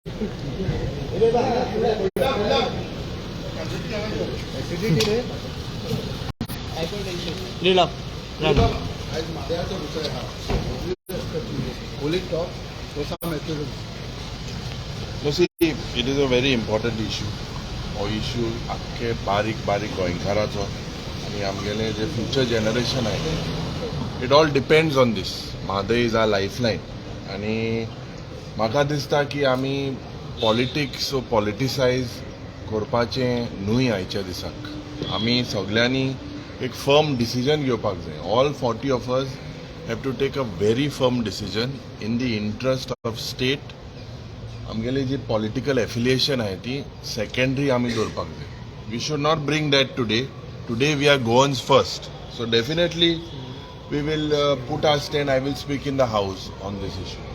आयज म्हादयाचो विशय आहा. Holy talk some. No, see, it is a very important issue. हो इश्यू आख्खे बारीक बारीक गोंयकाराचो आनी आमगेले जे फ्युचर जनरेशन आहे, it all depends on this. Mhadei is our lifeline आनी म्हाका दिसता की आमी पॉलिटिक्स पॉलिटिसायज करपाचें न्हय. आयच्या दिसाक आमी सगल्यांनी एक फर्म डिसिजन घेवपाक जाय. All 40 of us have to take a very firm decision in the interest of state. आमगेली जी पॉलिटिकल एफिलिएशन आहे ती सेकंडरी आमी दवरपाक जाय. We should not bring that today. Today we are Goans first, so definitely we will put our stand. I will speak in the house on this issue.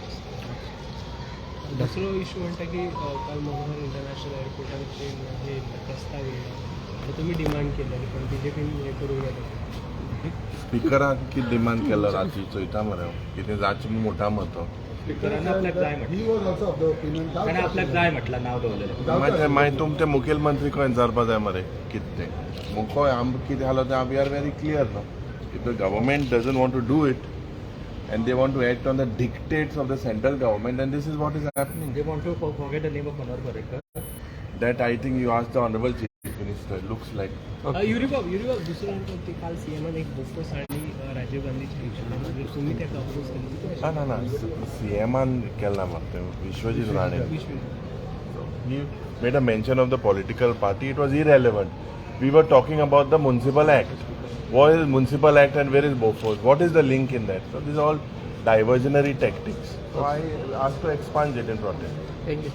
दुसरो issue म्हणटा की काल Manohar international एअरपोर्टाचेर हे येयल्लें, प्रस्ताव येयला आनी तुमी डिमांड केलेली, पण बीजेपीन हे करूंक ना तशें. स्पिकरान कितें डिमांड केलो राती चोयता मरे हांव. कितें जाचें मोठा मत. स्पिकरान आपल्याक जाय म्हटलं. He was also of the opinion. ताणें आपल्याक जाय म्हटलं, नाव दवरलेलें. मागीर मागीर तुम ते मुखेलमंत्री खंय विचारपा जाय मरे कितें तें. मुखो आम कितें जालो तें we are very clear न्हू. If the government doesn't want to do it and they want to act on the dictates of the central government, and this is what is happening. They want to forget the name of Manohar Parrikar. That I think you ask the honourable Chief Minister, looks like. युरीबाब, युरीबाब, दुसरो म्हणटा की काल सीएमान एक Bofors आनी राजीव गांधीचे हे केल्लें. म्हणजे तुमी ताका अपोज केलें? ना ना ना, सीएमान केला मरे तें, Vishwajit Rane. He made a mention of the political party. It was irrelevant. We were talking about the Municipal Act. What is Municipal Act and where is Bofors? What is the link in that? So these are all diversionary tactics. So I asked to expunge it in protest. Thank you.